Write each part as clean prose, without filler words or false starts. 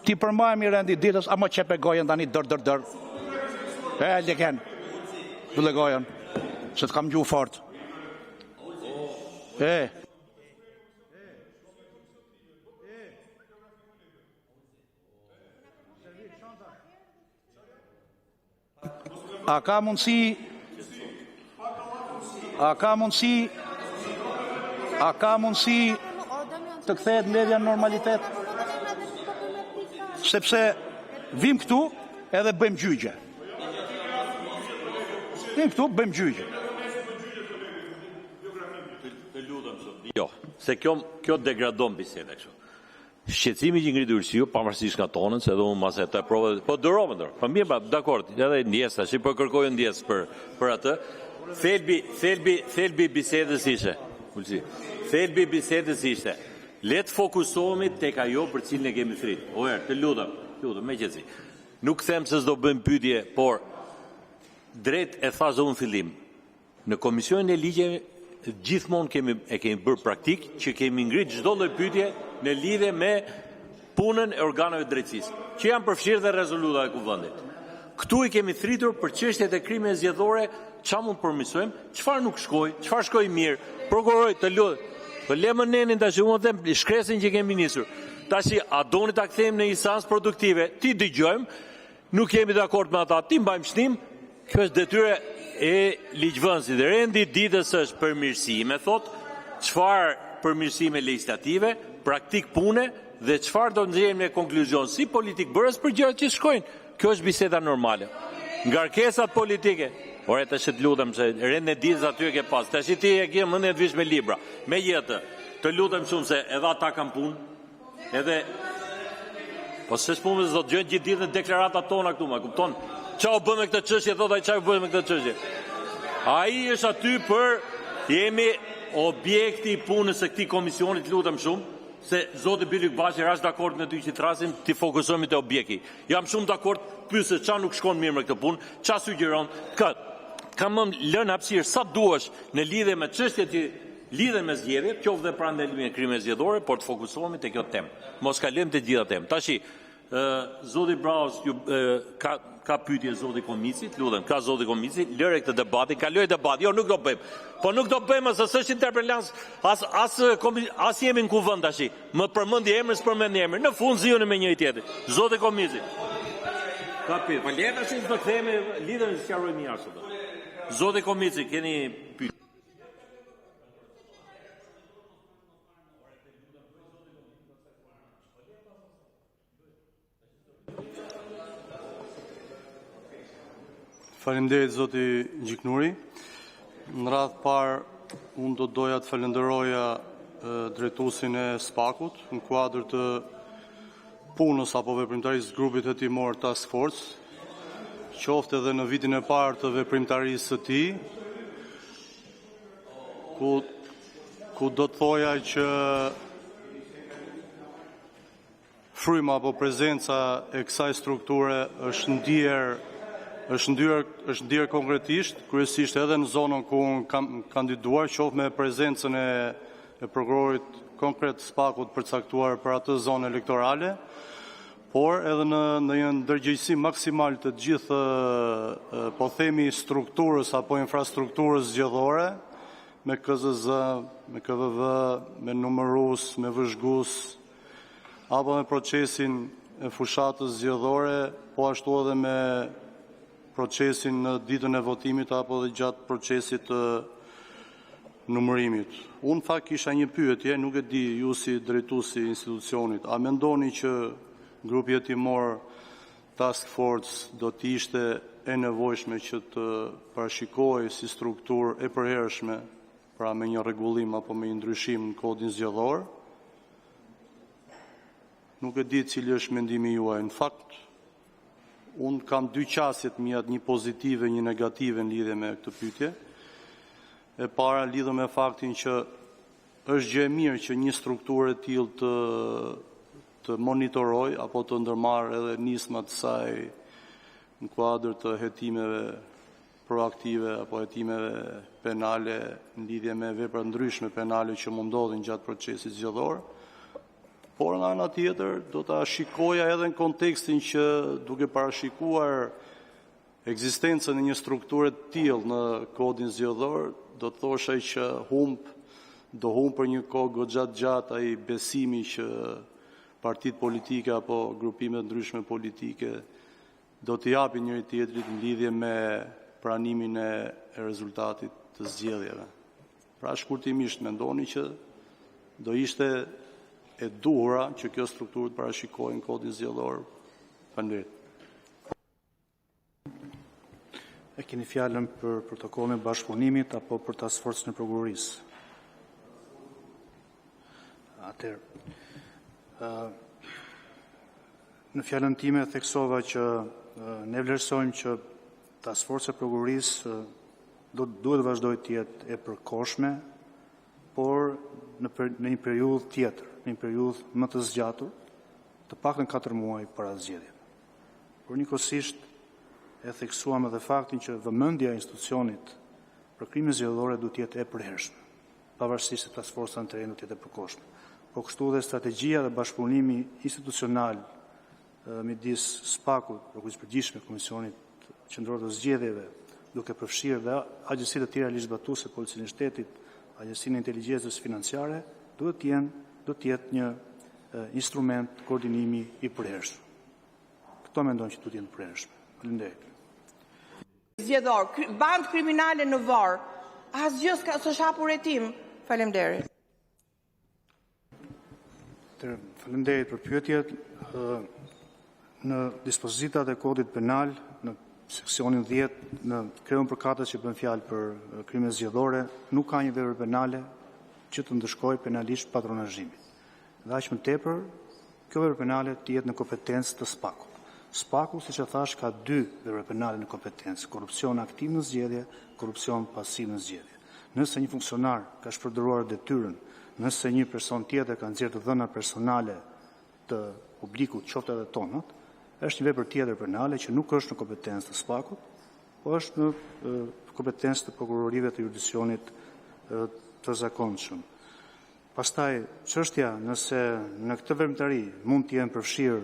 T'i përmbahemi rendit të ditës, ama qepe gojën tani dër dër dër. E leken. Mbylle gojën, se të kam dëgjuar fort. E. A ka mundësi A ka mundësi A ka mundësi të kthehet mbledhja në normalitet? Sepse vijmë këtu edhe bëjmë gjyqe. Vijmë këtu bëjmë gjyqe. Të lutem shumë. Jo, se kjo kjo degradon bisedën kështu. Shqetësimi që ngriti Ulsiu, pavarësisht nga tonet, se edhe unë mbase e teprova, po durova, duro. Po mirë, pa, dakord, edhe ndjesë tash, po kërkoj ndjesë për për atë. Thelbi, thelbi, thelbi i bisedës ishte, Ulsi. Thelbi i bisedës ishte, le të fokusohemi tek ajo për cilën e kemi thirrur. Oer, të lutem, të lutem, me qetësi. Nuk them se s'do bëjmë pyetje, por drejt e thash dhe unë në fillim. Në Komisionin e Ligjeve gjithmonë kemi e kemi bërë praktik që kemi ngrit çdo lloj pyetje në lidhje me punën e organeve të drejtësisë, që janë përfshirë dhe rezolutat e Kuvendit. Këtu i kemi thirrur për çështjet e krimeve zgjedhore, çfarë mund të përmirësojmë, çfarë nuk shkoi, çfarë shkoi mirë. Prokurori, të lutem. Po le më nenin tash, unë them shkresën që kemi nisur. Tash a doni ta kthejmë në një seancë produktive? Ti dëgjojmë, nuk jemi dakord me ata, ti mbajmë shënim. Kjo është detyra e ligjvënësit. Rendi i ditës është përmirësime, thot, çfarë përmirësime legjislative, praktik pune dhe çfarë do nxjerrim në konkluzion si politik bërës për gjërat që shkojnë. Kjo është biseda normale. Ngarkesat politike. Ore, tash të lutem se rendin e ditës aty e ke pas. Tash ti e ke mendjen të vish me libra. Megjithatë, të lutem shumë se edhe ata kanë punë, edhe Po s'është punë, s'do të dëgjojnë gjithë ditën deklaratat tona këtu, ma kupton? Ça u bë me këtë çështje, thotë ai, ça u bë me këtë çështje. Ai është aty për jemi objekti i punës së këtij komisioni, të lutem shumë, se zoti Bylykbashi rash dakord me ty që thrasim, ti fokusohemi te objekti. Jam shumë dakord, pyesë ça nuk shkon mirë me këtë punë, ça sugjeron, kë ka më lënë hapësirë sa duash në lidhje me çështjet që lidhen me zgjedhjet, qoftë dhe parandalimin e krimeve zgjedhore, por të fokusohemi te kjo temë. Mos kalojmë te gjitha temë. Tashi, ë zoti Braos ju ë, ka ka pyetje zoti Komici, të lutem, ka zoti Komici, lëre këtë debatin, kaloj debat. Jo, nuk do bëjmë. Po nuk do bëjmë se s'është interpelancë, as as komi, as jemi në kuvend tash. Më përmendi emrin, s'përmendi emrin. Në fund zihuni me njëri tjetrin. Zoti Komici. Ka pyetje. Po le tash do kthehemi, lidhemi sqarojmë jashtë ato. Zoti Komici, keni pyetje. Faleminderit zoti Gjiknuri. Në radhë parë unë do doja të falenderoja drejtuesin e SPAK-ut në kuadër të punës apo veprimtarisë së grupit hetimor Task Force, qoftë edhe në vitin e parë të veprimtarisë së tij, ku ku do të thoja që fryma apo prezenca e kësaj strukture është ndier është ndyer është ndier konkretisht, kryesisht edhe në zonën ku unë kam kandiduar, qoftë me prezencën e e prokurorit konkret të SPAK-ut përcaktuar për atë zonë elektorale, por edhe në në një ndërgjegjësim maksimal të gjithë po themi strukturës apo infrastrukturës zgjedhore me KZZ, me KVV, me numërues, me vëzhgues, apo me procesin e fushatës zgjedhore, po ashtu edhe me procesin në ditën e votimit apo edhe gjatë procesit të numërimit. Unë në fakt kisha një pyetje, nuk e di ju si drejtues i institucionit, a mendoni që grupi hetimor Task Force do të ishte e nevojshme që të parashikohej si strukturë e përhershme, pra me një rregullim apo me një ndryshim në kodin zgjedhor? Nuk e di cili është mendimi juaj. Në fakt, unë kam dy qasje të mia, një pozitive, një negative në lidhje me këtë pyetje. E para lidhur me faktin që është gjë e mirë që një strukturë e tillë të të monitoroj apo të ndërmarrë edhe nisma të saj në kuadër të hetimeve proaktive apo hetimeve penale në lidhje me vepra ndryshme penale që mund ndodhin gjatë procesit zgjedhor. Por nga ana tjetër do ta shikoja edhe në kontekstin që duke parashikuar ekzistencën e një strukture të tillë në Kodin Zgjedhor, do të thosha që humb do humb për një kohë goxha të gjatë ai besimi që partitë politike apo grupime të ndryshme politike do t'i japin njëri-tjetrit në lidhje me pranimin e rezultatit të zgjedhjeve. Pra, shkurtimisht, mendoni që do ishte e duhura që kjo strukturë të parashikohej në Kodin Zgjedhor? Faleminderit. E keni fjalën për protokollin e bashkëpunimit apo për task forcën e prokurorisë? Atëherë, në fjalën time theksova që ne vlerësojmë që task forca e prokurorisë do të duhet të vazhdojë të jetë e përkohshme, por në për, në një periudhë tjetër, në një periudhë më të zgjatur, të paktën 4 muaj para zgjedhjeve. Por njëkohësisht e theksuam edhe faktin që vëmendja e institucionit për krime zgjedhore duhet të jetë e përhershme, pavarësisht se task forca në terren do të jetë e përkohshme. Po kështu dhe strategjia dhe bashkëpunimi institucional midis SPAK-ut, Prokurorisë së Përgjithshme, Komisionit Qendror të Zgjedhjeve, duke përfshirë dhe agjencitë e tjera ligjzbatuese, Policinë e Shtetit, Agjencinë e Inteligjencës Financiare, duhet të jenë do të jetë një instrument koordinimi i përhershëm. Këto mendoj që duhet të jenë të përhershme. Faleminderit. Zgjedhor, bandë kriminale në Vorë. Asgjë s'ka, s'është hapur hetim. Faleminderit. Faleminderit për pyetjet. Në dispozitat e Kodit Penal, në seksionin 10, në kreun përkatës që bën fjalë për krime zgjedhore, nuk ka një vepër penale që të ndëshkojë penalisht patronazhimin. Dhe aq më tepër, kjo vepër penale të jetë në kompetencë të SPAK-ut. SPAK-u, siç e thash, ka dy vepra penale në kompetencë: korrupsion aktiv në zgjedhje, korrupsion pasiv në zgjedhje. Nëse një funksionar ka shpërdoruar detyrën, nëse një person tjetër ka nxjerrë të dhëna personale të publikut, qoftë edhe tonat, është një vepër tjetër penale që nuk është në kompetencë të SPAK-ut, po është në kompetencë të prokurorive të juridiksionit të zakonshëm. Pastaj, çështja nëse në këtë veprimtari mund të jenë përfshirë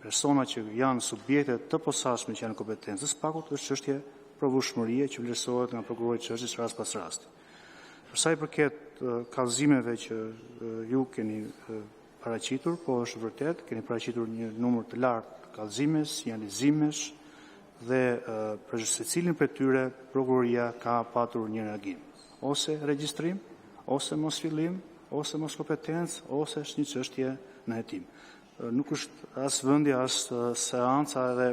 persona që janë subjekte të posaçme që janë në kompetencë të SPAK-ut, është çështje provueshmërie që vlerësohet nga prokurori i çështjes rast pas rasti. Për sa i përket kallëzimeve që ju keni paraqitur, po është vërtet, keni paraqitur një numër të lartë kallëzimesh, sinjalizimesh dhe për secilin prej tyre prokuroria ka patur një reagim, ose regjistrim, ose mosfillim, ose moskompetencë, ose është një çështje në hetim. Nuk është as vendi, as seanca edhe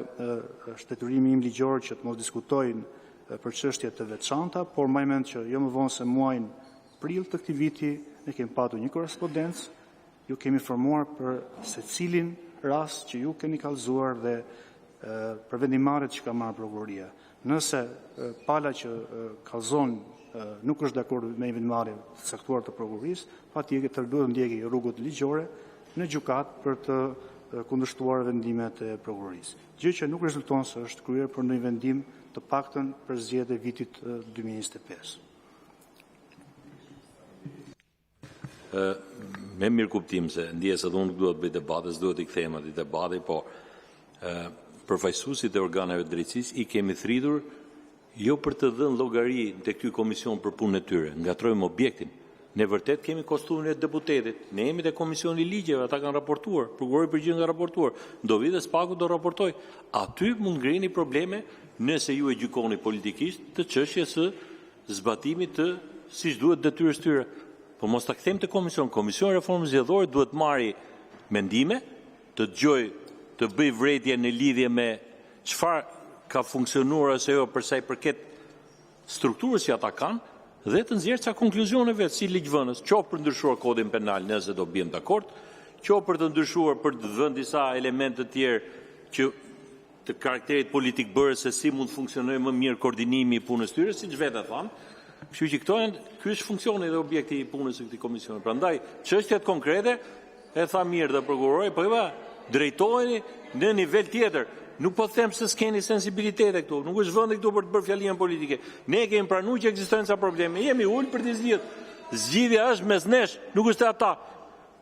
është detyrimi im ligjor që të mos diskutoj për çështje të veçanta, por mbaj mend që jo më vonë se muajin prill të këtij viti ne kemi patur një korrespondencë, ju kemi informuar për secilin rast që ju keni kallëzuar dhe për vendimmarrjet që ka marrë prokuroria. Nëse pala që kallëzon nuk është dakord me një vendimmarrje të caktuar të prokurorisë, patjetër duhet të ndjekë rrugët ligjore në gjykatë për të kundërshtuar vendimet e prokurorisë. Gjë që nuk rezulton se është kryer për ndonjë vendim të paktën për zgjedhjet e vitit 2025. Me mirëkuptim se ndjesë edhe unë nuk dua të bëj debate, s'duhet t'i kthehem atij debati, po përfaqësuesit e organeve të drejtësisë i kemi thirrur jo për të dhënë llogari te ky komision për punën e tyre, ngatërrojmë objektin. Ne vërtet kemi kostumin e deputetit, ne jemi te Komisioni i Ligjeve, ata kanë raportuar, prokurori i përgjithshëm ka raportuar, do vijë dhe SPAK-u do raportojë. Aty mund të ngrini probleme nëse ju e gjykoni politikisht të çështjes së zbatimit të siç duhet detyrës së tyre. Po mos ta kthejmë te komisioni. Komisioni i Reformës Zgjedhore duhet të marrë mendime, të dëgjojë, të bëjë vërejtje në lidhje me çfarë ka funksionuar ose jo për sa i përket strukturës që ata kanë dhe të nxjerrë ca konkluzione vetë si ligjvënës, qoftë për të ndryshuar Kodin Penal, nëse do biem dakord, qoftë për të ndryshuar për të vënë disa elementë të tjerë që të karakterit politikëbërës se si mund të funksionojë më mirë koordinimi i punës së tyre, siç vetë e thanë. Kështu që këto janë, ky është funksioni dhe objekti i punës së këtij komisioni. Prandaj çështjet konkrete e tha mirë dhe prokurori, po jo, drejtoheni në nivel tjetër. Nuk po them se s'keni sensibilitete këtu, nuk është vendi këtu për të bërë fjalime politike. Ne e kemi pranuar që ekzistojnë ca probleme, jemi ulur për t'i zgjidhur. Zgjidhja është mes nesh, nuk është te ata.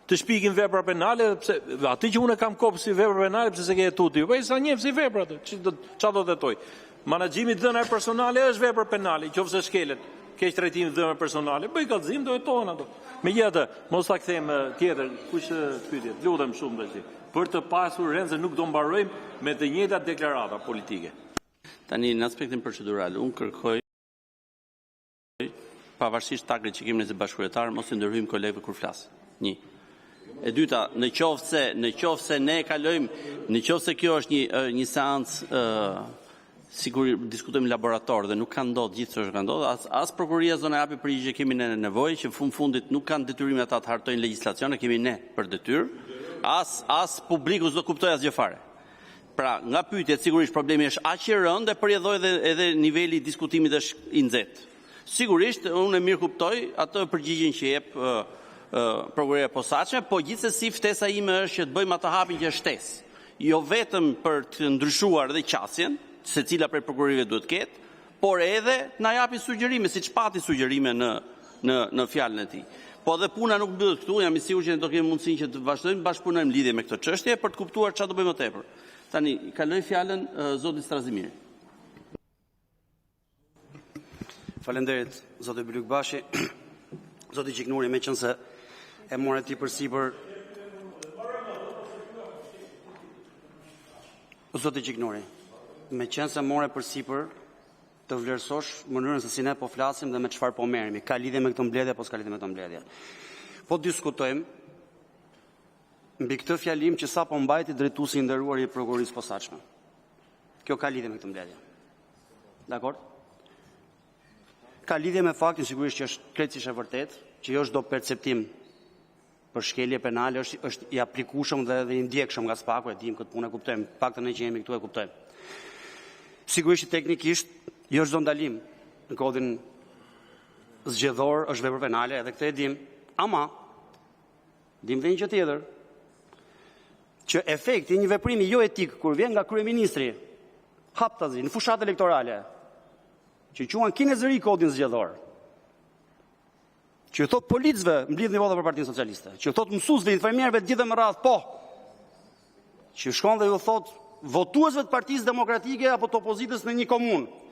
Të shpikin vepra penale dhe pse atë që unë e kam kop si vepër penale, pse s'e ke hetuar ti? Po ai s'e njeh si vepër atë. Çfarë do të hetoj? Menaxhimi i të dhënave personale është vepër penale, nëse shkelet keqtrajtimi i të dhënave personale, bëj kallëzim, do hetohen ato. Megjithatë, mos ta kthejmë tjetër, kush pyetje? Lutem shumë tash. Për të pasur rend se nuk do mbarojmë me të njëjtat deklarata politike. Tani në aspektin procedural, unë kërkoj pavarësisht tagrit që kemi ne si bashkëkryetar, mos i ndërhyjmë kolegëve kur flasin. Një. E dyta, në qoftë se në qoftë se ne kalojmë, në qoftë se kjo është një një seancë ë sikur diskutojmë në laborator dhe nuk ka ndodhur gjithë çfarë ka ndodhur, as as prokuroria s'do na japi përgjigje që kemi ne në nevojë, që fund fundit nuk kanë detyrim ata të hartojnë legjislacion, e kemi ne për detyrë. As as publiku s'do kuptojë asgjë fare. Pra, nga pyetjet sigurisht problemi është aq i rëndë e për rrjedhojë edhe edhe niveli i diskutimit është i nxehtë. Sigurisht unë e mirë kuptoj atë përgjigjen që jep ë ë prokuroria e posaçme, po gjithsesi ftesa ime është që të bëjmë atë hapin që është shtesë. Jo vetëm për të ndryshuar edhe qasjen, secila prej prokurorive duhet të ketë, por edhe na japin sugjerime, siç pati sugjerime në në në fjalën e tij. Po edhe puna nuk mbyllet këtu, jam i sigurt që ne do kemi mundësinë që të vazhdojmë të bashkëpunojmë lidhje me këtë çështje për të kuptuar çfarë do bëjmë më tepër. Tani kaloj fjalën uh, zotit Strazimiri. Faleminderit zoti Bylykbashi. Zoti Gjiknuri, meqenëse e more ti përsipër Zoti Gjiknuri, meqenëse more përsipër të vlerësosh mënyrën se si ne po flasim dhe me çfarë po merremi, ka lidhje me këtë mbledhje apo s'ka lidhje me këtë mbledhje. Po diskutojmë mbi këtë fjalim që sapo mbajti drejtuesi i nderuar i prokurorisë posaçme. Kjo ka lidhje me këtë mbledhje. Dakor? Ka lidhje me faktin sigurisht që është krejtësisht e vërtetë, që jo çdo perceptim për shkelje penale është është i aplikueshëm dhe edhe i ndjekshëm nga SPAK-u, e dimë këtë punë e kuptojmë, të paktën ne që jemi këtu e kuptojmë. Sigurisht që teknikisht jo çdo ndalim në kodin zgjedhor është vepër penale, edhe këtë e dimë. Ama dimë dhe një gjë tjetër, që efekti i një veprimi jo etik kur vjen nga kryeministri haptazi në fushatë elektorale, që quan kinezëri kodin zgjedhor, që ju thot policëve mblidhni vota për Partinë Socialiste, që ju thot mësuesve, infermierëve të gjithëve me radhë, po. Që shkon dhe ju thot votuesve të Partisë Demokratike apo të opozitës në një komunë.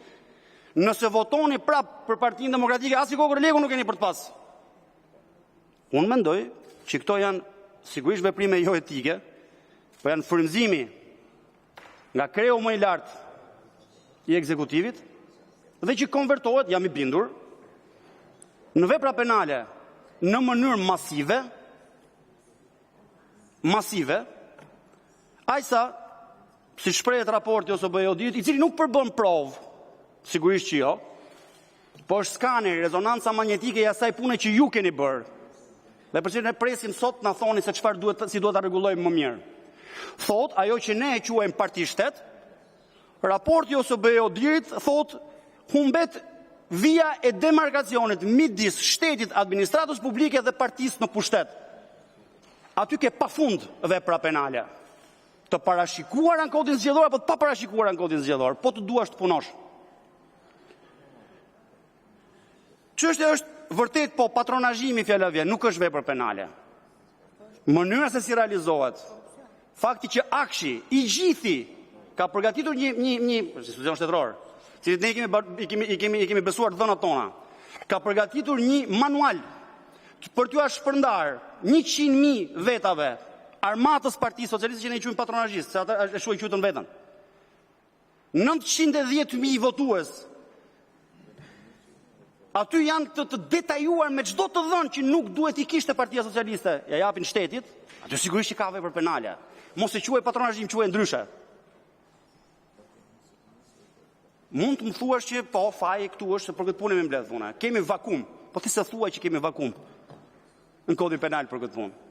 Nëse votoni prap për Partinë Demokratike, asnjë kokërr leku nuk keni për të pas. Unë mendoj që këto janë sigurisht veprime jo etike, po janë frymëzimi nga kreu më i lartë i ekzekutivit dhe që konvertohet, jam i bindur, në vepra penale në mënyrë masive, masive, aq sa si shprehet raporti OSBE-ODIHR-it, i cili nuk përbën provë, sigurisht që jo, po është skaneri, rezonanca magnetike e asaj pune që ju keni bërë. Dhe për cilën ne presim sot na thoni se çfarë duhet si duhet ta rregullojmë më mirë. Thot ajo që ne e quajmë parti shtet, raporti OSBE-ODIHR-it thot humbet vija e demarkacionit midis shtetit, administratës publike dhe partisë në pushtet. Aty ke pafund vepra penale të parashikuara në kodin zgjedhor apo të paparashikuara në kodin zgjedhor, po të duash të punosh. Çështja është vërtet po patronazhimi fjala vjen, nuk është vepër penale. Mënyra se si realizohet, fakti që AKSHI i gjithi ka përgatitur një një një institucion shtetëror, cilit ne i kemi i kemi i kemi i kemi besuar të dhënat tona, ka përgatitur një manual për t'ua shpërndar 100.000 vetave armatës Partisë Socialiste që ne i quajmë patronazhistë, se ata ashtu e quajtën veten. 910.000 votues. Aty janë të, të detajuar me çdo të dhënë që nuk duhet i kishte Partia Socialiste, ja japin shtetit, aty sigurisht që ka vepër penale. Mos e quaj patronazhim, quaj ndryshe. Mund të më thuash që po faji këtu është se për këtë punë jemi mbledh puna. Kemi vakum. Po ti se thua që kemi vakum në kodin penal për këtë punë.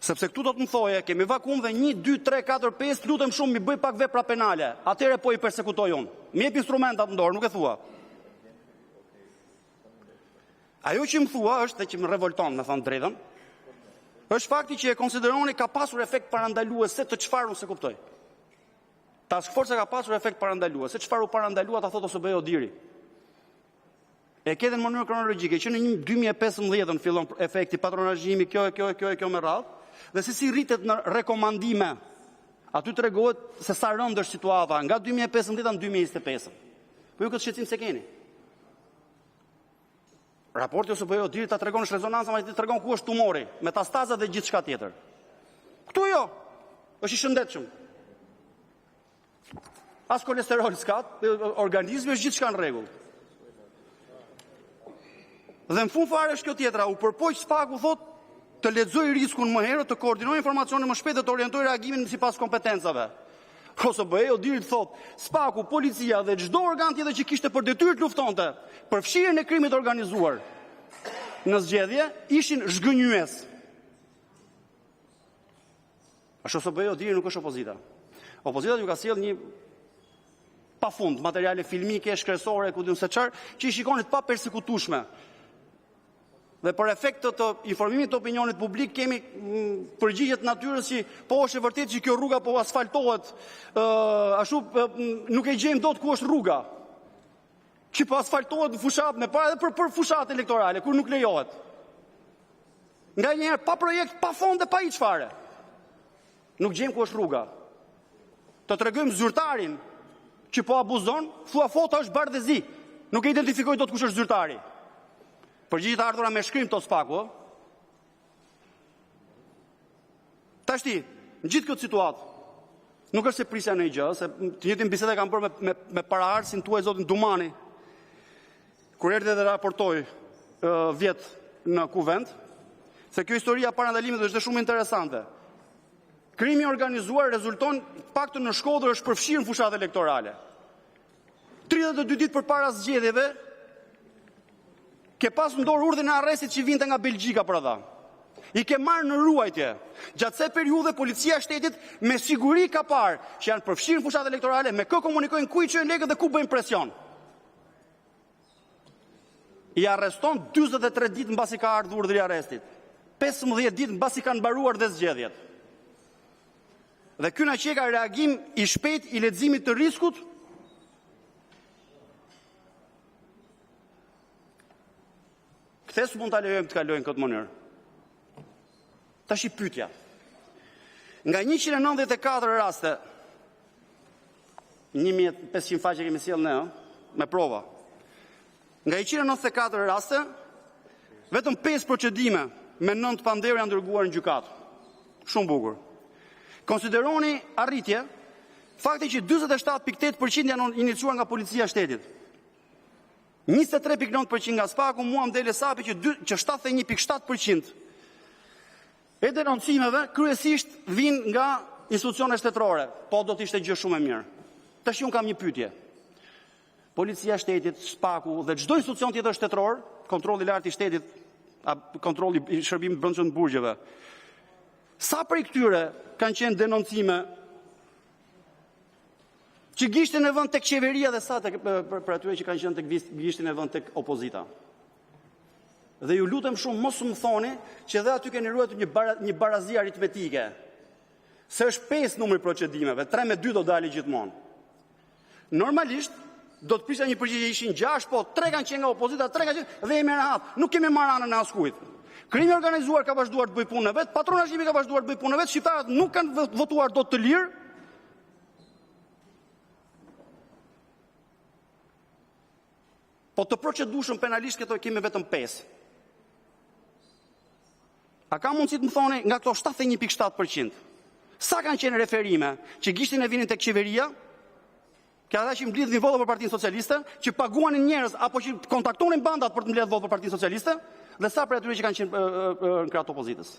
Sepse këtu do të më thoje, kemi vakum dhe 1, 2, 3, 4, 5, lutem shumë, mi bëj pak vepra penale. Atëherë po i persekutoj unë. Mi jep instrumentat në dorë, nuk e thua. Ajo që më thua është dhe që më revolton, me thënë drejtën, është fakti që e konsideroni ka pasur efekt parandalues se të çfarë unë se kuptoj. Task Forca ka pasur efekt parandalues, se çfarë u parandalua ta thotë OSBE-ODIHR-i. E ke edhe në mënyrë kronologjike, që në 2015-ën fillon efekti patronazhimi, kjo e kjo e kjo e kjo me radhë, dhe se si rritet në rekomandime. Aty tregohet se sa rëndë është situata nga 2015-a në 2025-ën. Po ju këtë shqetësim s'e keni. Raporti OSBE-ODIHR-it ta tregon, është rezonanca magnetike, tregon ku është tumori, metastazat dhe gjithçka tjetër. Këtu jo. Është i shëndetshëm. As kolesterol s'ka, organizmi është gjithçka në rregull. Dhe në fund fare është kjo tjetra, u përpoq SPAK-u thotë të lexojë riskun më herët, të koordinojë informacionin më shpejt dhe të orientojë reagimin sipas kompetencave. OSBE-ODIHR-i thotë, SPAK-u, policia dhe çdo organ tjetër që kishte për detyrë të luftonte përfshirjen e krimit të organizuar në zgjedhje, ishin zhgënjyes. Është OSBE-ODIHR-i, nuk është opozita. Opozita ju ka sjellë një pafund materiale filmike, shkresore, ku di unë se çfarë, që i shikoni të papersekutueshme. Dhe për efekt të, të informimit të opinionit publik kemi përgjigje të natyrës që po është e vërtetë që kjo rruga po asfaltohet, ë ashtu nuk e gjejmë dot ku është rruga. Që po asfaltohet në fushatë me para edhe për për fushatë elektorale kur nuk lejohet. Nganjëherë pa projekt, pa fonde, pa hiç fare. Nuk gjejmë ku është rruga. Të tregojmë zyrtarin që po abuzon, thua foto është bardhezi. Nuk e identifikoj dot kush është zyrtari. Përgjigjet e ardhura me shkrim të SPAK-u, ë? Tashti, në gjithë këtë situatë, nuk është se prisja ndonjë gjë, se të njëjtën bisedë kam bërë me me, me paraardhësin tuaj zotin Dumani. Kur erdhi dhe raportoi uh, vjet në kuvend, se kjo historia parandalimit është shumë interesante. Krimi i organizuar rezulton paktën në Shkodër është përfshirë në fushatë elektorale. 32 ditë përpara zgjedhjeve ke pas në dorë urdhrin e arrestit që vinte nga Belgjika për ata. I ke marrë në ruajtje. Gjatë kësaj periudhe policia e shtetit me siguri ka parë që janë përfshirë në fushatë elektorale, me kë komunikojnë, ku i çojnë lekët dhe ku bëjnë presion. I arreston 43 ditë mbasi ka ardhur urdhri i arrestit. 15 ditë mbasi kanë mbaruar dhe zgjedhjet. Dhe ky na qeka reagim i shpejt i leximit të riskut. Këtë s'mund ta lejojmë të kalojë në këtë mënyrë. Tash i pyetja. Nga 194 raste, 1500 faqe kemi sjellë ne, ë, me prova. Nga 194 raste, vetëm 5 procedime me 9 pandehur janë dërguar në gjykatë. Shumë bukur. Konsideroni arritje fakti që 47.8% janë iniciuar nga policia e shtetit. 23.9% nga SPAK-u, mua më del hesapi që dy, që 71.7% e denoncimeve kryesisht vinë nga institucione shtetërore. Po do të ishte gjë shumë e mirë. Tash unë kam një pyetje. Policia e shtetit, SPAK-u dhe çdo institucion tjetër shtetëror, kontrolli i lartë i shtetit, kontrolli i shërbimit brendshëm të burgjeve. Sa prej këtyre kanë qenë denoncime që gishtin e vënë tek qeveria dhe sa tek për, për atyre që kanë qenë tek gishtin e vënë tek opozita? Dhe ju lutem shumë mos më thoni që edhe aty keni ruajtur një bara, një barazi aritmetike. Se është 5 numri i procedimeve, 3 me 2 do dali gjithmonë. Normalisht do të prisja një përgjigje ishin 6, po 3 kanë qenë nga opozita, 3 kanë qenë dhe jemi rehat. Nuk kemi marrë anën e askujt. Krimi i organizuar ka vazhduar të bëjë punën e vet, patronazhimi ka vazhduar të bëjë punën e vet, shqiptarët nuk kanë votuar dot të lirë. Po të procedueshëm penalisht këto kemi vetëm 5. A ka mundësi të më thoni nga këto 71.7%, sa kanë qenë referime që gishtin e vinin tek qeveria, që ata që mblidhnin vota për Partinë Socialiste, që paguanin njerëz apo që kontaktonin bandat për të mbledhur votë për Partinë Socialiste, dhe sa prej atyre që kanë qenë në krah të opozitës?